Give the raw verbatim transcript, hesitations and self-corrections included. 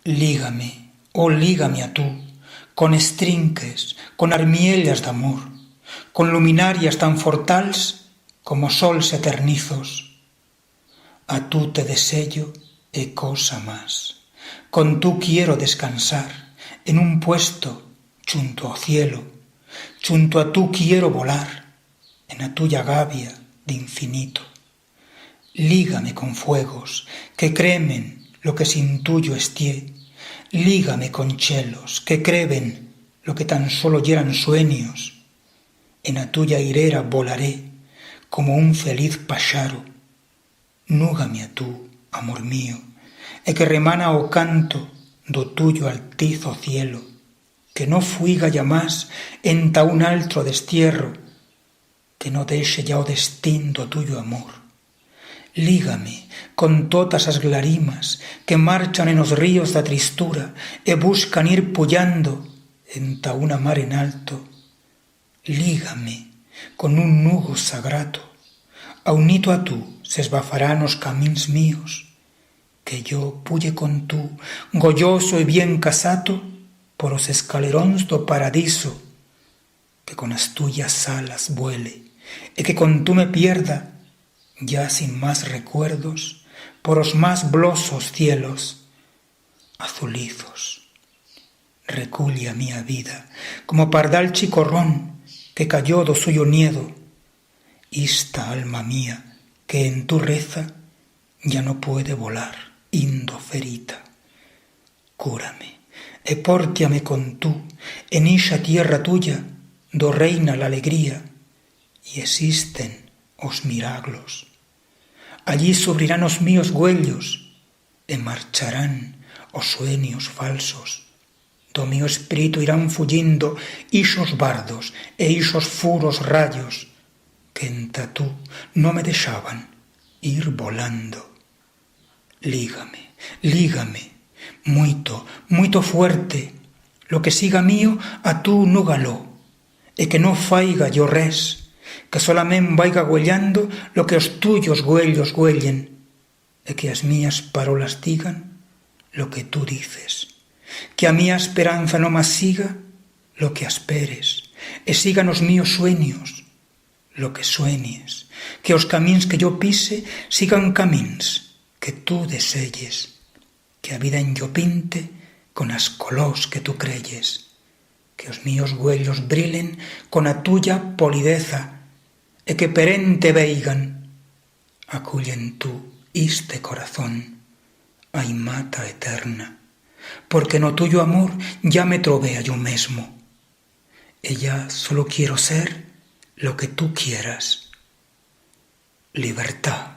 Liga-me, oh, liga-me a tu, con estrinques, con armiellas d'amor, con luminarias tan fortals como sols eternizos. A tu te deseyo e cosa mas. Con tu quiero descansar en un puesto chunto a o cielo, chunto a tu quiero volar en a tuya gavia d'infinito. Liga-me con fuegos que cremen lo que sin tuyo estié, liga-me con chelos que creven lo que tan solo yeran suenyos. En a tuya irera volaré como un feliz paxaro. Nuga-me a tu, amor mío, e que remana o canto d'o tuyo altizo cielo, que no fuiga ya mas enta un altro destierro, que no deixe ya o destín d'o tuyo amor. Liga-me con totas as glarimas que marchan en os ríos d'a tristura e buscan ir puyando enta una mar en alto. Liga-me con un nugo sagrato, aunito a tu s'esbafarán os camins míos, que yo puye con tu, goyoso e bien casato, por os escalerons d'o paradiso, que con as tuyas alas vuele, e que con tu me pierda, ya sin mas recuerdos, por os mas blosos cielos azulizos. Reculle a mía vida, como pardal chicorrón que cayó d'o suyo niedo, ista alma mía que en tu reza ya no puede volar, indo ferita. Cura-me e portia-me con tu en ixa tierra tuya, do reina l'alegría y existen os miraglos. Allí s'ubrirán os míos güellos e marcharán os suenyos falsos. Do mío espíritu irán fuyindo ixos bardos e ixos furos rayos que enta tu no me deixaban ir volando. Liga-me, liga-me, muito, muito fuerte. Lo que siga mío, a tu nuga-lo, e que no faiga yo res, que solament vaiga güellando lo que os tuyos güellos güellen, e que as mías parolas digan lo que tu dices. Que a mía esperanza no mas siga lo que asperes, e sigan os míos suenyos lo que suenyes, que os camins que yo pise sigan camins que tu deseyes, que a vida en yo pinte con as colors que tu creyes, que os míos güellos brilen con a tuya polideza e que perente veigan, aculle en tu iste corazón, aimata eterna, porque no tuyo amor ya me trobé a yo mesmo. E ya solo quiero ser lo que tu quieras. Libertá,